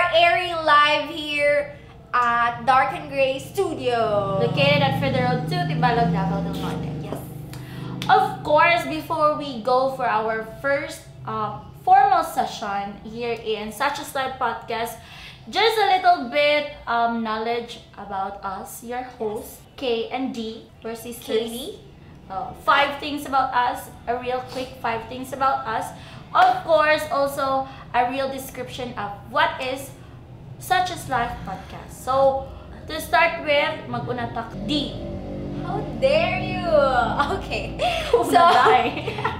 are airing live here at Dark and Gray Studio. Located at Federal 2, Tibalog, Davao del Norte. Yes. Of course, before we go for our first formal session here in Such As Life Podcast, just a little bit knowledge about us, your hosts, K and D. We're sisters. Katie. 5 things about us, a real quick 5 things about us. Of course, also a real description of what is Such As Life Podcast. So, to start with, mag-una tak D. How dare you? Okay. So,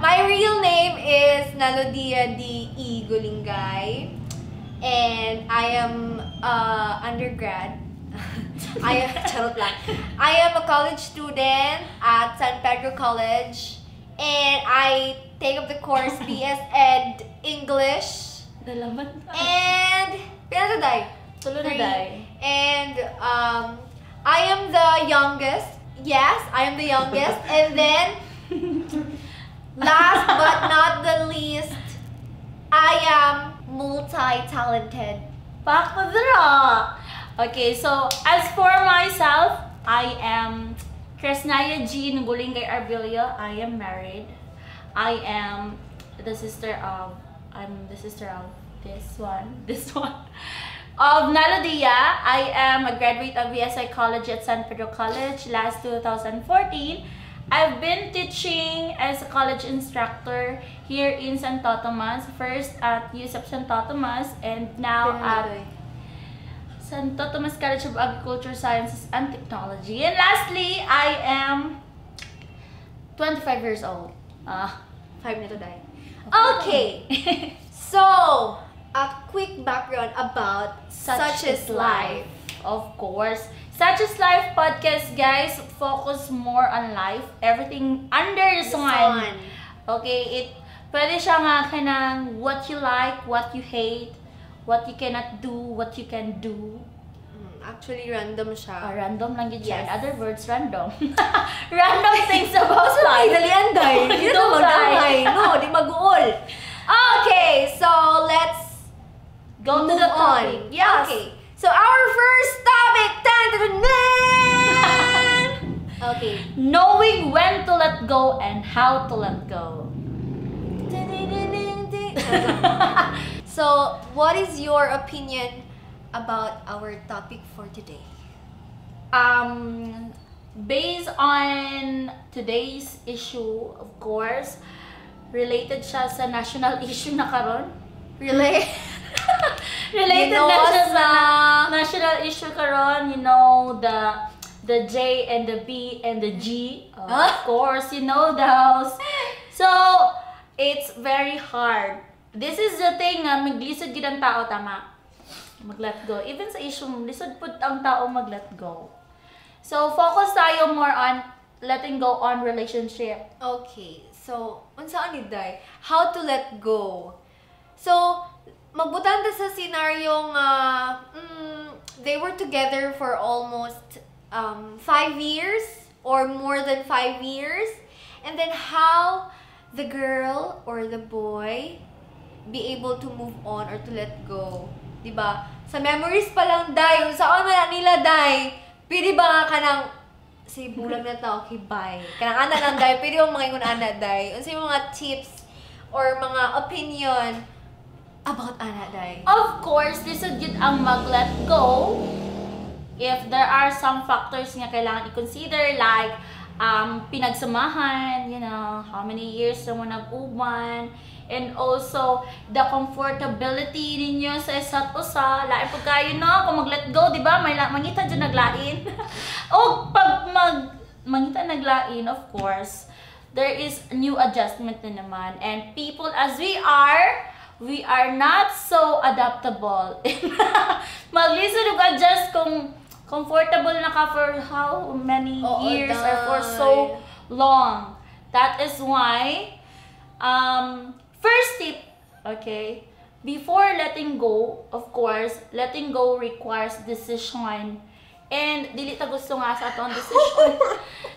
my real name is Nalodia D. E. Gulingay. And I am undergrad. I am a college student at San Pedro College. And I take up the course BS Ed English. Dalaman pa. And pinataday. Tulunaday. And I am the youngest. Yes, I am the youngest. And then last but not the least, I am multi-talented. Pakadra! Okay, so as for myself, I am Kresnaya G. Ngulingay Arbilio. I am married. I am the sister of this one. Of Nalodia. I am a graduate of VS Psychology at San Pedro College last 2014. I've been teaching as a college instructor here in Santo Tomas, first at USEP Santo Tomas and now at Santo Tomas College of Agriculture, Sciences and Technology. And lastly, I am 25 years old. 5 na to die. Okay. So, a quick background about Such As Life. Of course. Such As Life Podcast, guys, focus more on life. Everything under the sun. Okay, pwede siya nga kanang what you like, what you hate, what you cannot do, what you can do. Actually, random siya. Random lang yun siya. Yes. In other words, random. Random things about life. Dalian, day. Hindi na magdamay. No, di mag-uol. Okay, so let's go to move the on. topic. Yes. Okay. So our first topic, okay. Knowing when to let go and how to let go. So, what is your opinion about our topic for today? Based on today's issue, of course, related siya sa national issue na karon. Related na siya sa national issue karon, you know, the J and the B and the G. Of course, you know those. So, it's very hard. This is the thing, maglisod gid ang tao, tama? Mag-let go. Even sa issue, lisod pud ang tao mag-let go. So, focus tayo more on letting go on relationship. Okay. So, unsa ni day? How to let go. So, magbutang ta sa scenario nga they were together for almost 5 years or more than 5 years, and then how the girl or the boy be able to move on or to let go, diba? Sa memories pa lang, day, saan man nila, day, pwede ba nga kanang si bulang na tao, okay, bye. Kanang ana lang, day, pwede yung mga ingon ana, day. Unsa yung mga tips or mga opinion about ana, day? Of course, lisod yun ang mag-let go if there are some factors nga kailangan i-consider, like pinagsamahan, you know, how many years na mo nag-uban, and also the comfortability ninyo sa isa't usa. Lain pag kayo, no, kung mag-let go, di ba, may mangita dyan naglain. O pag mangita naglain, of course, there is new adjustment na naman, and people as we are not so adaptable. Maglisod ug adjust kung comfortable na ka for how many years or for so long. That is why, first tip, okay, before letting go, of course, letting go requires decision. And dili ta gusto nga sa atong decision.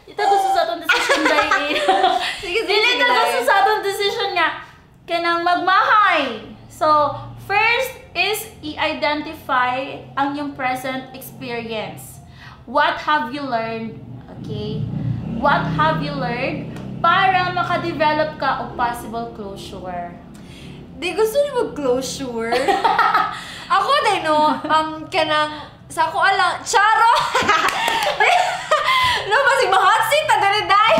Dili ta gusto sa atong decision dahil. Dili ta gusto sa atong decision nga kanang magmahay. So, first is i-identify ang yung present experience. What have you learned? Okay? What have you learned para makadevelop ka of possible closure? Di gusto ni mag-closure. Ako din, no, kanang, sa ako alang, charo! No, masig ma-hot seat na dali, day!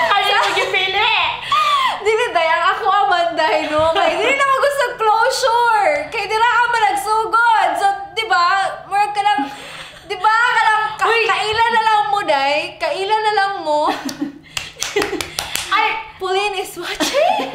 Kaya mo gipili! Dili, day, ang ako amanday, no? Kaya dili na gusto closure! Kaya dili ka man nagsugod! So, di ba, more ka lang, di ba, kailan na lang mo, day? Kailan na lang mo? Ay, Pauline is watching!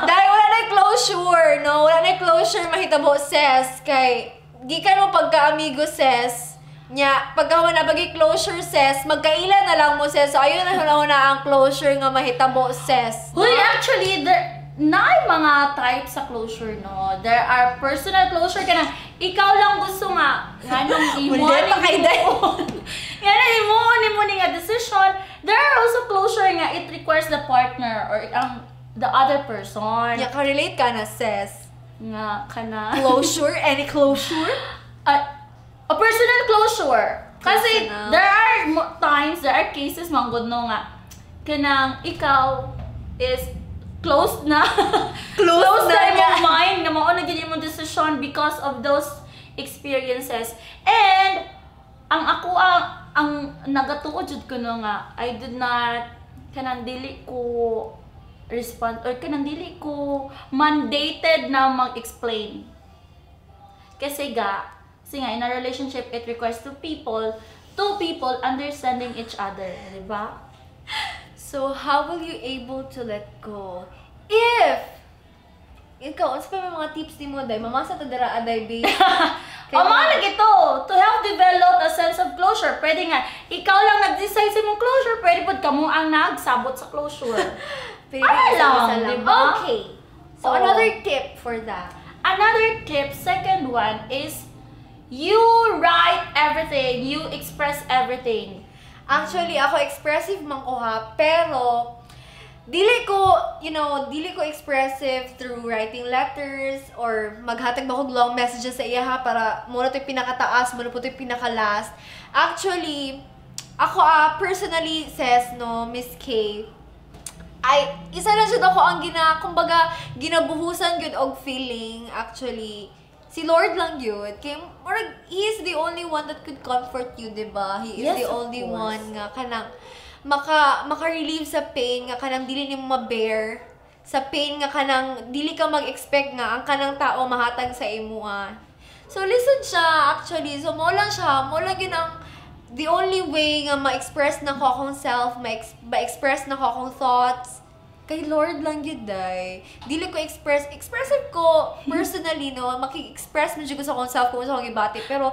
Dahil wala na closure, no? Wala na closure mahitabo, ses. Kay, gikan mo pagka-amigo, ses. Nya, pagka mo na closure, ses, magkailan na lang mo, ses. So, ayun na lang na ang closure nga mahitabo, ses. Well, actually, na mga types sa closure, no? There are personal closure ka na, ikaw lang gusto nga, ganong imo, imo nga decision. There are also closure nga, it requires the partner or the other person. Yeah, ka-relate ka na, ses. Nga, ka na. Closure? Any closure? A personal closure. Kasi, Personal. there are cases, manggod no nga, kanang ikaw is closed na. Closed na yung mind na mao na gid imong decision because of those experiences. And ang ako ang nagatuod jud ko no nga I did not kanang dili ko respond or kanang dili ko mandated na mag-explain. Kasi in a relationship it requires two people understanding each other, di ba? So, how will you able to let go? If ikaw, ano pa may mga tips ni mo, day? Mamasa to dara, aday, babe. Malag ito, to help develop a sense of closure. Pwede nga, ikaw lang nag-decide sa mong closure, pwede po kamo ang nagsabot sa closure. Lang, diba? Okay. So, another tip for that. Another tip, second one, is you write everything, you express everything. Actually, ako expressive man ko ha, pero dili ko expressive through writing letters or maghatag ba ko long messages sa iya ha para muna to'y pinakataas, muna po to'y pinaka-last. Actually, ako personally says no, Miss K, isa lang siya ako ang kumbaga, ginabuhusan yun og feeling, actually. Si Lord lang yun. Kaya, He is the only one that could comfort you, diba? He is the only one nga kanang maka-relieve sa pain nga kanang dili nimo ma-bear. Sa pain nga kanang dili ka mag-expect nga ang kanang tao mahatag sa imo. So, listen siya, actually. So, mo lang yun ang the only way nga ma-express na ko akong self, ma-express na ko akong thoughts. Kay Lord lang yun, day. Dili ko expressive ko personally, no, maki-express mo dyan ko sa akong self kung sa akong ibati. Pero,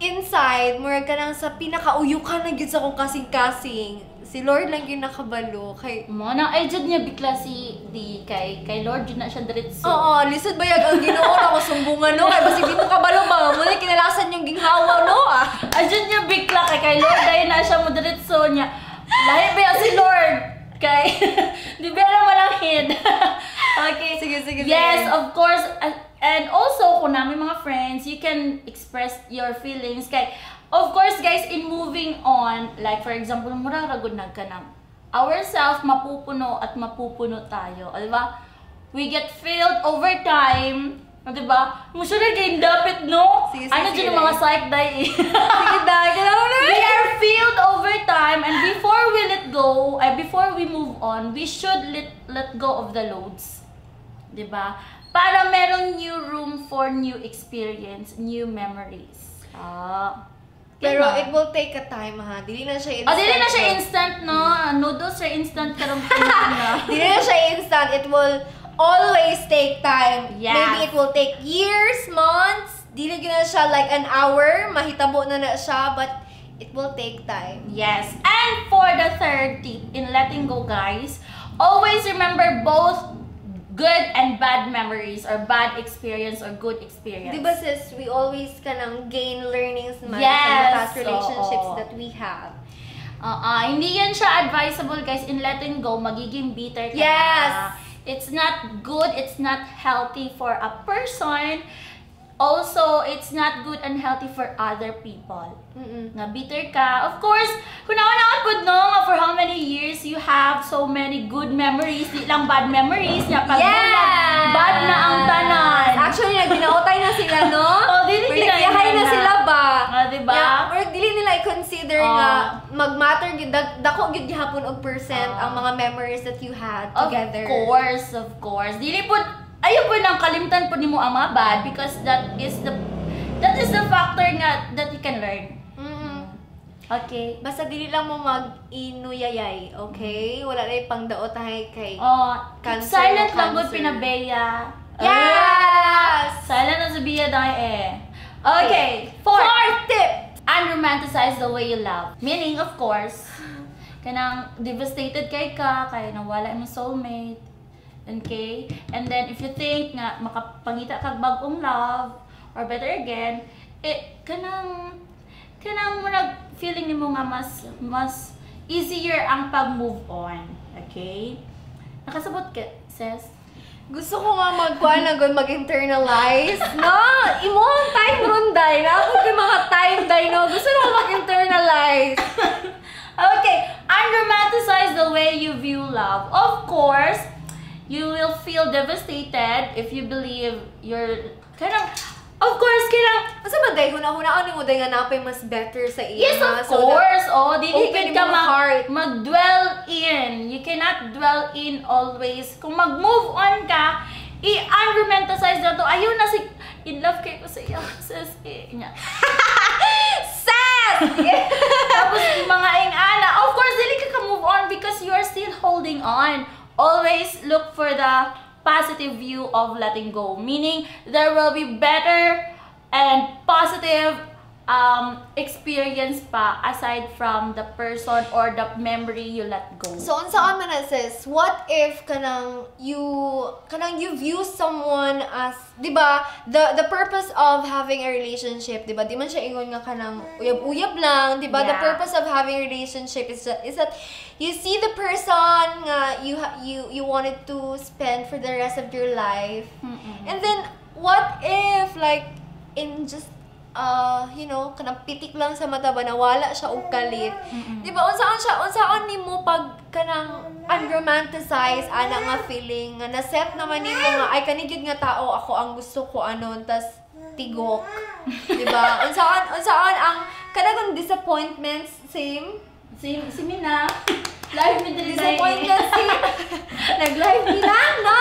inside, more ka lang sa pinaka-uyukan na yun sa akong kasing-kasing. Si Lord lang yun nakabalo. Kay Mona, ay dyan niya bigla kay Lord yun na siya diretso. Oo, lisod ba yan ang ginoo na ko sumbungan, no? Kaya basi di mo kabalo ba? Muna kinalasan yung ginghawa, no? Ay dyan niya bigla kay Lord, dahil na siya mo diretso niya. Lahi ba si Lord? Kay, di ba na malangid? Okay. Sige. Yes, of course. And also, kung namin mga friends, you can express your feelings. Kay, of course, guys, in moving on, like for example, muraragod na ka ng ourselves, mapupuno at mapupuno tayo. Diba? We get filled over time. Diba? Musyo na game dapat, no? Sige, ano dyan yung mga psych day eh. Sige, day. We are filled over time, and before we let go, before we move on, we should let go of the loads. Diba? Para merong new room for new experience, new memories. Pero Diba? it will take a time, ha? Dili na siya instant. Dili na siya instant, no? Noodles are instant, karong na. Dili na siya instant. It will always take time. Yes. Maybe it will take years, months. Dili na siya like an hour. Mahitabo na siya, but it will take time. Yes. And for the third tip in letting go, guys, always remember both good and bad memories or bad experience or good experience. Diba sis, we always kanang gain learnings man Yes, from the past relationships oo. that we have. Hindi yan siya advisable, guys, in letting go. Magiging bitter ka Yes. na. It's not good, it's not healthy for a person. Also, it's not good and healthy for other people. Nga bitter ka. Of course, kung naon po no, nga for how many years you have so many good memories, di lang bad memories, nga pag bad na ang tanan. Actually, nagbinautay na sila, no? Dili nagbiyahay na sila ba? Diba? Yeah, or dili nila i-consider nga mag-matter, dako gyud gihapon og percent ang mga memories that you had together. Of course. Dili po ayaw po nang kalimtan po nimo ang mga bad because that is the factor nga that you can learn. Okay. Basta dili lang mo mag-inuyayay, okay? Wala na pangdaot kay cancer. Silent lang good pinabeya. Yes! Silent na sabiya dahil Okay. Fourth tip. Unromanticize the way you love. Meaning, of course, kanang devastated kay nawala imong soulmate. Okay? And then, if you think nga makapangita kag bagong love, or better again, kanang feeling nimo nga mas easier ang pag-move on. Okay? Nakasabot ka, sis? Gusto ko nga mag-internalize. No! Imo ang time ron, day. Naabot yung mga time, day, no? Gusto ko mag-internalize. Okay. Unromanticize the way you view love. Of course, you will feel devastated if you believe you're of course, Asa man, day? Huna-hunaan ni mo, day, nga napay mas better sa iya. Yes, of course. Dili open ka mo heart. mag-dwell in. You cannot dwell in always. Kung mag-move on ka, i-unromanticize na to. Ayaw na in love kayo sa iya. Sis, Sis! Tapos, mga ingana. Of course, dili ka move on because you are still holding on. Always look for the positive view of letting go, meaning there will be better and positive experience pa aside from the person or the memory you let go. So unsa man sis, what if kanang you view someone as, di ba, the purpose of having a relationship, di ba, di man siya ingon nga kanang uyab-uyab lang, di ba? The purpose of having a relationship is that you see the person nga you wanted to spend for the rest of your life. And then what if like in just kanang pitik lang sa mata ba, nawala siya og kalit. Di ba, unsaon nimo pag kanang unromanticize ana nga feeling nga na-set naman nimo nga ay kani gyud nga tao ako ang gusto ko tas tigok. Di ba? Unsaon ang kanang disappointments same Mina. Live mi dili disappointment nag-live ni lang, no?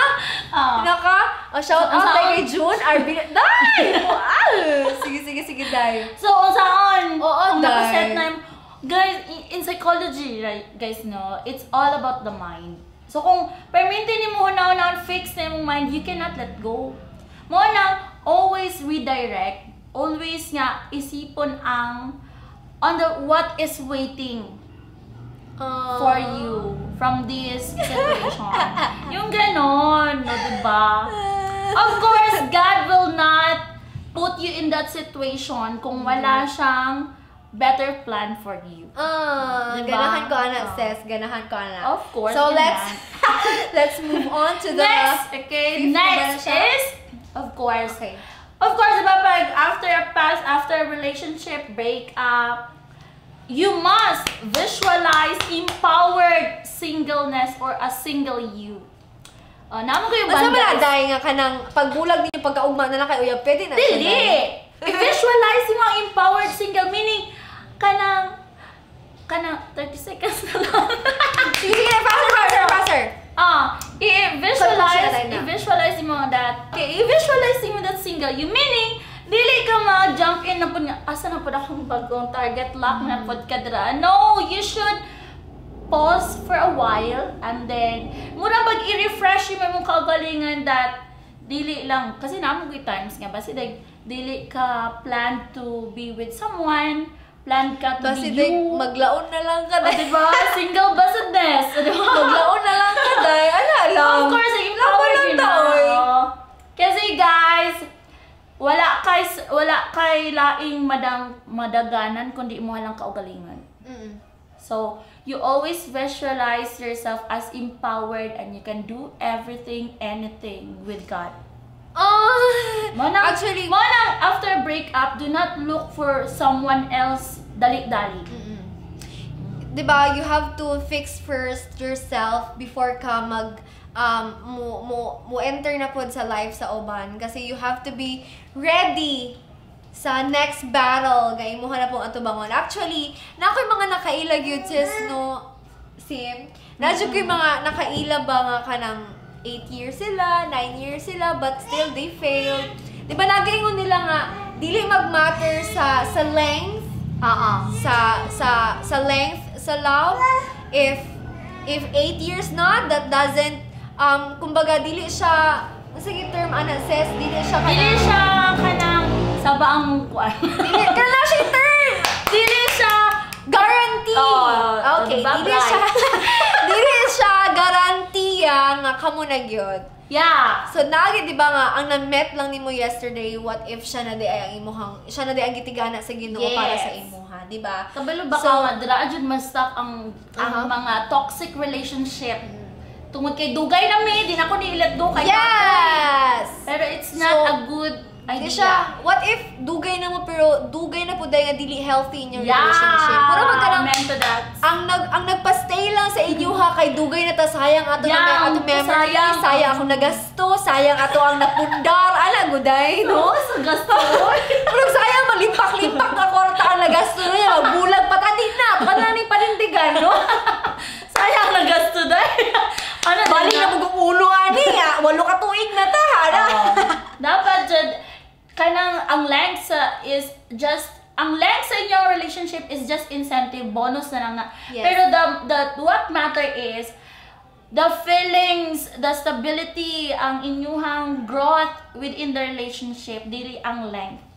Shout out kay June, Arby. Day! Sige, Day. So, saan? Oo, nakaset na guys, in psychology, right, guys, no, it's all about the mind. So, kung permintin mo na fix na yung mind, you cannot let go. Mo na, always redirect. Always nga, isipon on the what is waiting for you from this situation. Yung ganon, no, diba? Of course, God will not put you in that situation kung wala siyang better plan for you. Diba? Ganahan ko anak, sis. Ganahan ko anak. Of course. So, let's move on to the next. Okay, next is, of course, okay. Of course, diba, pag after a relationship breakup, you must visualize empowered singleness or a single you. Namo kayo banda. Basta maladay nga kanang pagbulag ninyo pagkaugma na lang kayo, pwede na. Dili! I-visualize mo ang empowered single, meaning kanang 30 seconds na lang. Sige, faster. I-visualize mo that. Okay, i-visualize mo that single you, meaning dili ka ma-jump in na po nga, asa na po akong bagong target lock na po ka dira. No, you should pause for a while and then muna i-refresh yung mong kagalingan that dili lang, kasi naman good times nga, basi dili ka plan to be with someone, plan ka to basi be you. Maglaon na lang ka, diba? Single basadness. Diba? Maglaon na lang ka, day. Ala lang. Of course, empower yun na. Kasi guys, wala kay laing madaganan kundi mo lang kaugalingan. So, you always visualize yourself as empowered and you can do everything, anything with God. Actually, after breakup, do not look for someone else dali-dali. Diba, you have to fix first yourself before ka mo enter na pod sa life sa uban, kasi you have to be ready sa next battle nga imuha na pong atubangon. Actually, na ako'y mga nakailag yun, sis, no, Sim. Nadyo ko'y mga nakaila ba nga ka ng 8 years sila, 9 years sila, but still they failed. Diba, nagaingon nila nga, dili mag-matter sa length, sa length, sa love, if 8 years na, that doesn't, kumbaga, dili siya, sige term, sis, dili siya kanang sabaang kuan. Kala siya term! Dili siya guarantee! Okay, dili siya garantiya nga kamo na gyud. Yeah. So nagi di ba nga ang na-met lang nimo yesterday, what if siya na di ay ang gitigana sa Ginoo para sa imuha, di ba? Kabalo baka dira jud ma-stuck ang mga toxic relationship. Tungod kay dugay na di na ko ni let go kay yes. Pero it's not a good idea. What if dugay na mo pero dugay na pud nga dili healthy in your relationship? Puro magkanang ang nagpa-stay lang sa inyo kay dugay na ta, sayang ato na ato memory, sayang ako nagasto, sayang ato ang napundar, ala guday, no? Sa gasto. Pero sayang malimpak-limpak na kwarta ang nagasto niya, magbulag pa ta din na, kanani panindigan, no? Sayang na gasto dai. Bali na mag-ulo ani, 8 ka tuig na ta, ana. Dapat jud kanang ang length sa inyong relationship is just incentive, bonus na lang na. Yes. Pero what matter is the feelings, the stability, ang inyong growth within the relationship, dili ang length.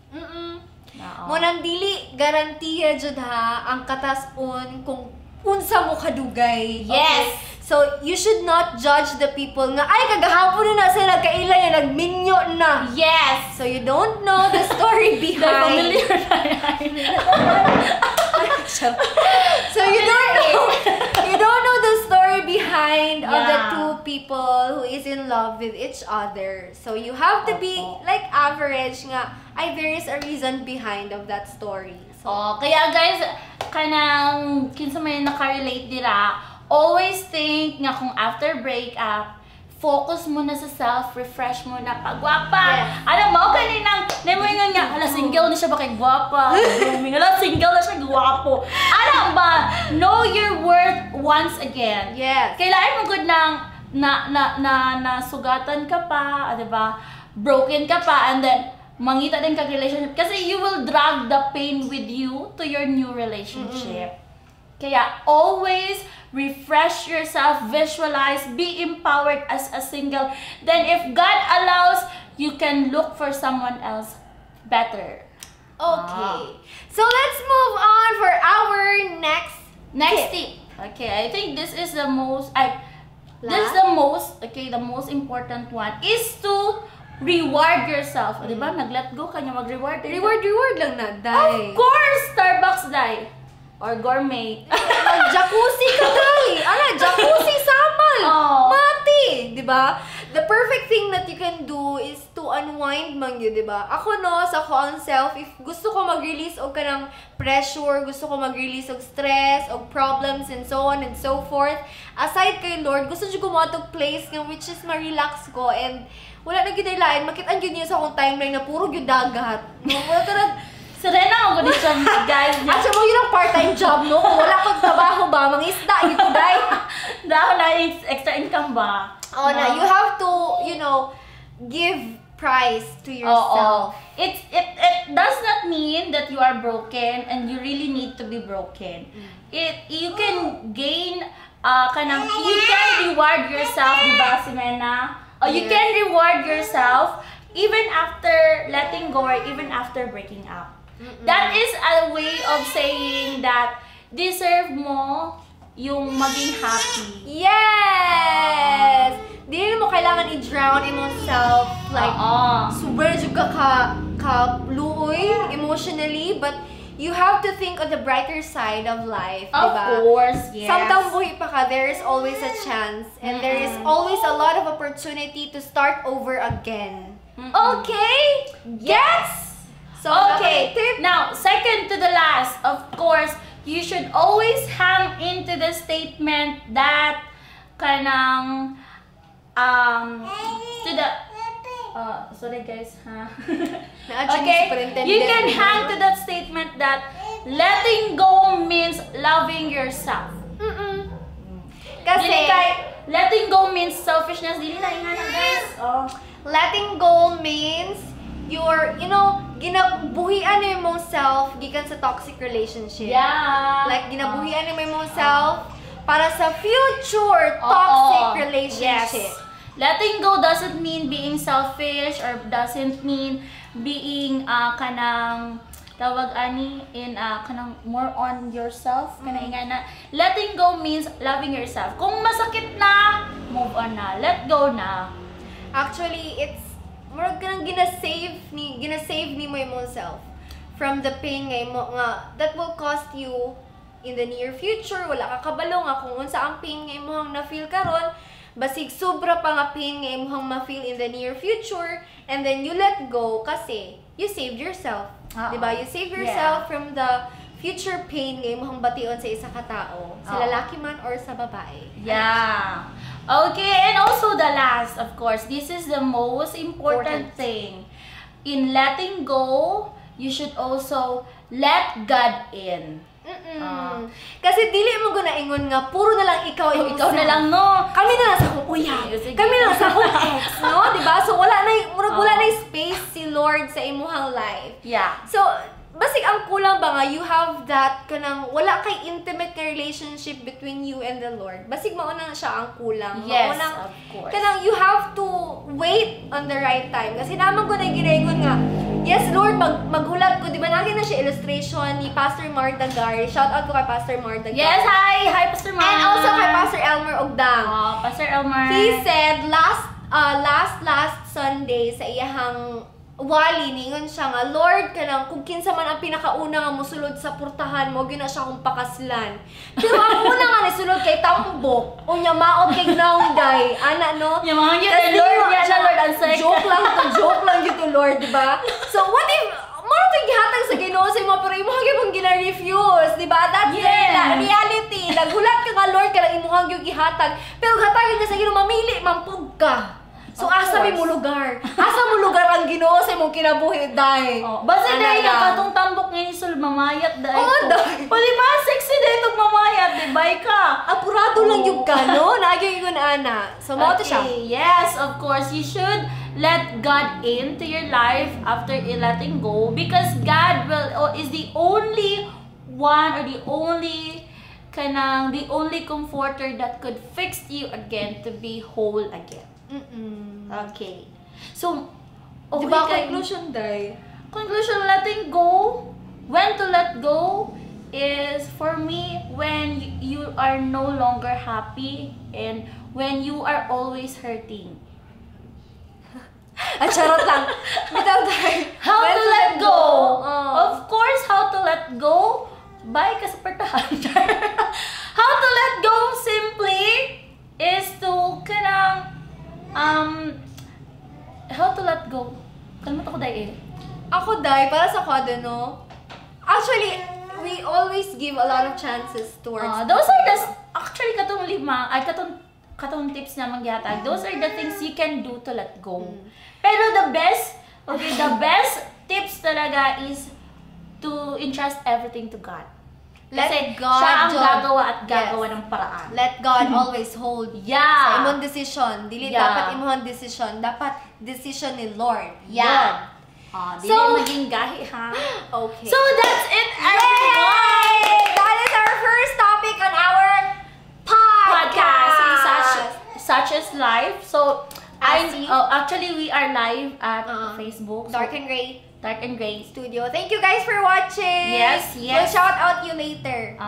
Mo nang dili garantiya jud ang katas-on kung unsa mo kadugay. Yes. Okay? So, you should not judge the people nga, ay, kagahapon na sila kaila yan, nagminyo na. Yes. So, you don't know the story behind. Familiar So, you don't know the story behind of the two people who is in love with each other. So, you have to be like average nga, ay, there is a reason behind of that story. So, kaya guys, kanang kinsa may nakarelate dira, always think nga kung after breakup, focus mo na sa self, refresh mo na pagwapa. Yes. Alam mo, kaninang, namoy nga, hala, single na siya ba kay gwapa? Hala, single na siya, gwapo. Alam ba, know your worth once again. yes. Kailangan mo good na sugatan ka pa, diba? Broken ka pa, and then, mangita din kag relationship. Kasi you will drag the pain with you to your new relationship. Kaya, always refresh yourself, visualize, be empowered as a single. Then if God allows, you can look for someone else better. Okay. So let's move on for our next tip. Okay, I think this is the most the most important one is to reward yourself. Diba? Nag-let go ka niya, mag-reward. Reward lang na, day. Of course! Starbucks, day. Or gourmet. Jacuzzi ka, day. Jacuzzi samal. Mati. Diba? The perfect thing that you can do is to unwind man yun, diba? Ako sa ko ang self, if gusto ko mag-release og kanang pressure, gusto ko mag-release og stress, og problems, and so on and so forth, aside kay Lord, gusto ko matog place nga which is ma-relax ko, and wala na ginailain, makita yun niya sa akong timeline na puro yung dagat. Wala ka na, Serena, ako din siya, guys. actually, mo yun ang part-time job, no? Kung wala kong trabaho ba, mga isda, yun ko, day. Dahil na extra income ba? You have to, give price to yourself. It does not mean that you are broken and you really need to be broken. You can gain, you can reward yourself, diba, Simena? Or you can reward yourself even after letting go or even after breaking up. That is a way of saying that deserve mo yung maging happy. Yes! Di mo kailangan i-drown in yourself, like, super ka luoy emotionally, but you have to think on the brighter side of life, Of diba? course, yes. Samtang buhay pa ka, there is always a chance and there is always a lot of opportunity to start over again. Okay? Yes! So, Okay, tip. now, second to the last, of course, you should always hang into the statement that kanang to the sorry guys, ha. Okay, you can hang to that statement that letting go means loving yourself. Kasi, Dili kay letting go means selfishness. Dili na ingana guys. Oh. letting go means you're, ginabuhian mo yung mong self gikan sa toxic relationship. Yeah. Like, ginabuhian mo yung mong self para sa future toxic relationship. Yes. Letting go doesn't mean being selfish or doesn't mean being kanang tawag ani in kanang more on yourself kanang na letting go means loving yourself. Kung masakit na, move on na. Let go na. Actually, it's murag kanang ginasave ni mo yung mong self from the pain nga that will cost you in the near future. Wala ka kabalo nga kung unsa ang pain nga imong na-feel karon, basig sobra pa nga pain nga imong ma-feel in the near future, and then you let go kasi you saved yourself. Diba? You save yourself from the future pain nga imong bation sa isa ka tao, sa lalaki man or sa babae. Yeah. Okay, and also the last, of course, this is the most important thing. In letting go, you should also let God in. Kasi dili mo guna-ingon nga puro na lang ikaw ang Ikaw na lang, no? Kami na lang sa akong uyab. Kami na lang sa akong ex, no? Diba? So wala na space si Lord sa imuhang life. Yeah. So basig ang kulang ba nga you have that kanang wala kay intimate na relationship between you and the Lord. Basig mao na siya ang kulang. Yes, Maunang, of course. Kanang you have to wait on the right time. Kasi naman ko na ginaingon nga, yes, Lord, maghulat ko. Di ba naging na siya illustration ni Pastor Mar Dagar. Shout out ko kay Pastor Mar Dagar. Yes, hi! Hi, Pastor Mar! And also kay Pastor Elmer Ogdang. Pastor Elmer. He said last Sunday sa iyahang wali, ningon siya nga, Lord, kanang kung kinsa man ang pinakauna nga mosulod sa purtahan mo, gina siya kong pakaslan. Pero ang una nga nisulod kay Tambok, unya maot kay Gnaunday, ana no? Yung mga yun, Lord, yan na, Lord, ang second. Joke lang yun to, Lord, diba? So, what if, mara ito gihatag sa Ginoo sa imo, pero imuhang yung gina-refuse, diba? That's the reality. Naghulat ka nga, Lord, ka lang imuhang yung gihatag. Pero hatagin ka sa Ginoo, mamili, mampug ka. So, asa mo lugar? Asa mo lugar ang Ginoo sa imong kinabuhi, day? Basta dahil yung katong tambok nga ni Sul, mamayat dahil Oo, day. Pwede ba? Sexy dahil itong mamayat, di ba ka? Apurado lang yung ka, no? Nagyo yung ana. So, mao to siya. Yes, of course, you should let God into your life after letting go because God is the only one or the only comforter that could fix you again to be whole again. Okay. So, okay, Diba, conclusion, day? Conclusion, letting go. When to let go is, for me, when you are no longer happy and when you are always hurting. Charot lang. Bitaw, day. How When to let go? Oh. Of course, how to let go? Bye ka sa pertahan. How to let go simply is to how to let go? Kalmat ako dahil Ako, day, para sa kwado, no? Actually, we always give a lot of chances towards those are the actually katong tips na maghatag. Those are the things you can do to let go. Pero the best tips talaga is to entrust everything to God. Kasi Let God siya ang judge. gagawa at gagawa Yes. ng paraan. Let God always hold Yeah. sa imong decision. Dili Yeah. dapat imong decision. Dapat decision ni Lord. Yeah. Dili So- maging gahi, ha? Okay. So, that's it, Yay! everyone! That is our first topic on our podcast. Such as live. So, See? actually, we are live at Facebook. So, Dark and Gray Dark and Gray. Studio. Thank you guys for watching. Yes. We'll shout out you later.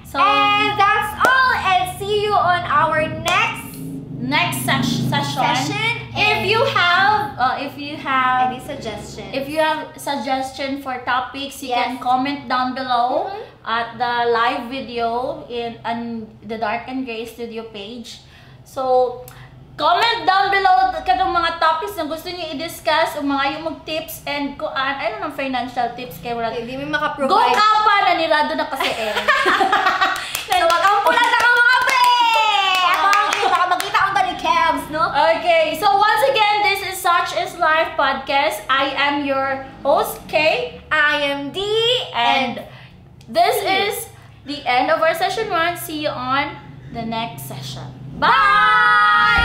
So, And that's all. And see you on our next next session. If you have Any suggestions? if you have suggestion for topics, you Yes. can comment down below Mhm. at the live video on the Dark and Gray Studio page. So, comment down below kanong mga topics na gusto niyo i-discuss o mga yung mag-tips and kuan, ano ng financial tips kay wala. Hindi mo Go makaprovide. ka pa nanirado na kasi eh. So, makampulan na ka mga pre! Ako ang baka makita ko ni Kevs, no? Okay, so once again, this is Such is Life podcast. I am your host, Kay. I am D, And this is the end of our session 1. See you on the next session. Bye!